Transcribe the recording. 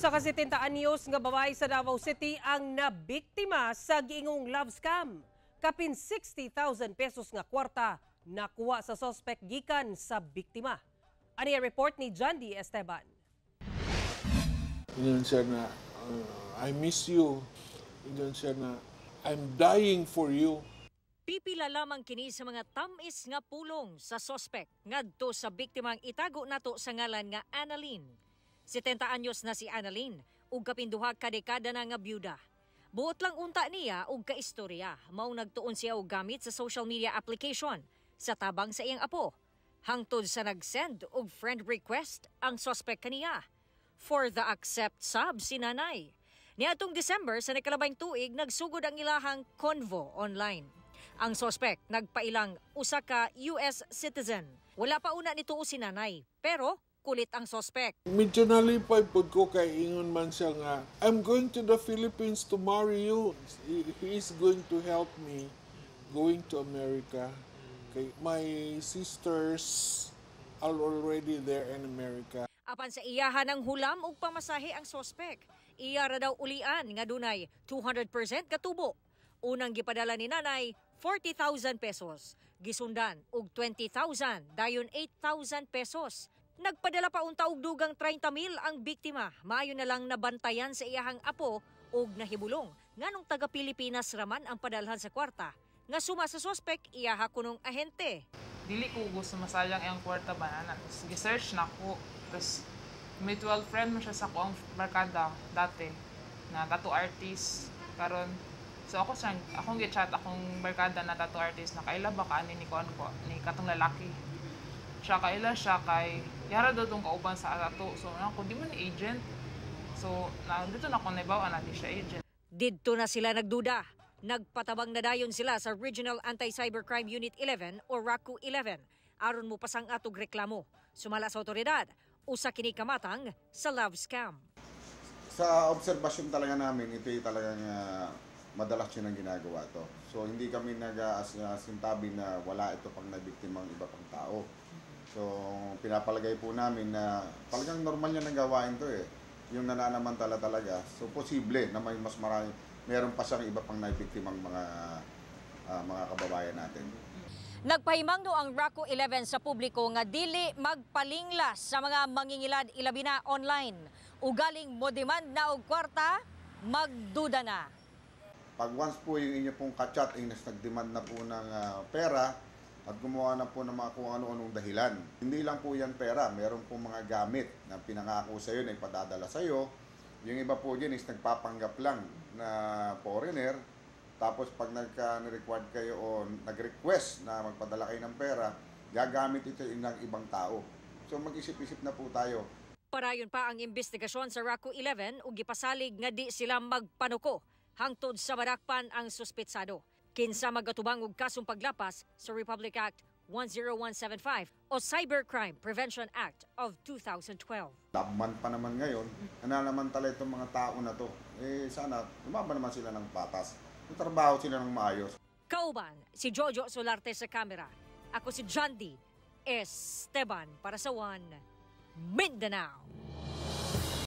Sa ka-70 anyos nga babae sa Davao City ang nabiktima sa giingong love scam. Kapin 60,000 pesos nga kwarta nakuha sa suspect gikan sa biktima. Ani ang report ni John D. Esteban. Ingon siya na, "I miss you." Ingon siya na, "I'm dying for you." Pipila lamang kini sa mga tamis nga pulong sa sospek ngadto sa biktimang itago nato sa ngalan nga Annalyn. 70 anyos na si Annalyn ug kapin 2 ka dekada na nga byuda. Buot lang unta niya og kaistorya, mao nagtuon siya og gamit sa social media application sa tabang sa iyang apo. Hangtod sa nag-send og friend request ang sospek kaniya. For the accept sab si nanay. Niadtong December sa nakalabay tuig, nagsugod ang ilahang convo online. Ang sospek nagpailang usa ka US citizen. Wala pa una nito si nanay, pero kulit ang sospek. Medyo nalipay pod ko kay ingon man siya nga, "I'm going to the Philippines to marry you." He is going to help me going to America. Kay my sisters are already there in America. Apan sa iyahan ang hulam ug pamasahe ang sospek. Iya ra daw ulian nga dunay 200% katubo. Unang gipadala ni nanay, 40,000 pesos. Gisundan og 20,000, dayon 8,000 pesos. Nagpadala pa unta og dugang 30,000 ang biktima. Maayo na lang nabantayan sa iyahang apo og nahibulong nganong taga Pilipinas raman ang padalhan sa kwarta. Nga suma sa sospek, iyaha kunong ahente. Dili ko gusto masayang iyang kwarta ba na. Tapos gi-search na ko. Tapos mutual friend mo siya sa akong barkada dati na tattoo artist karon. So ako siya, akong gi-chat akong barkada na tattoo artist na kaila ba ka ani ni kuan ko ni katong lalaki. Siya kaila siya kay yara daw tong kauban sa tattoo. So ako, di man ni agent. So na dito na ko nahibaw na di siya agent. Didto na sila nagduda. Nagpatabang na dayon sila sa Regional Anti-Cybercrime Unit 11 o RACU 11 aron mo pasang-at og reklamo. Sumala sa otoridad, usa kini kamatang sa love scam. Sa obserbasyon talaga namin, ito yung talagang madalas yun ang ginagawa to. So hindi kami nag-asintabi na wala ito pang nabiktimang iba pang tao. So pinapalagay po namin na talagang normal yan ang gawain to eh. Yung nananamantala talaga. So posible na may mas marami, meron pa siyang iba pang nabiktimang mga kababayan natin. Nagpahimangno ang RACU 11 sa publiko nga dili magpalinglas sa mga mangingilad, ilabi na online. Ugaling mo demand na og kwarta, magduda na. Pag once po yung inyo pong kachat ay nag-demand na po ng pera at gumawa na po ng mga kung ano-anong dahilan. Hindi lang po yan pera, meron po mga gamit na pinangako sa iyo na ipadadala sa iyo. Yung iba po dyan is nagpapanggap lang na foreigner. Tapos pag nagka-required kayo o nag-request na magpadala kayo ng pera, gagamit ito ng ibang tao. So mag-isip-isip na po tayo. Padayon pa ang investigasyon sa RACU 11 ug gipasalig nga di sila magpanuko hangtod sa madakpan ang suspetsado. Kinsa magatubang og kasong paglapas sa Republic Act 10175 o Cybercrime Prevention Act of 2012. Love month pa naman ngayon, nananamantala itong mga tao na to. Eh sana, lumaban naman sila ng patas. Trabaho sila ng maayos. Kauban si Jojo Solarte sa kamera. Ako si John D. Esteban para sa One Mindanao.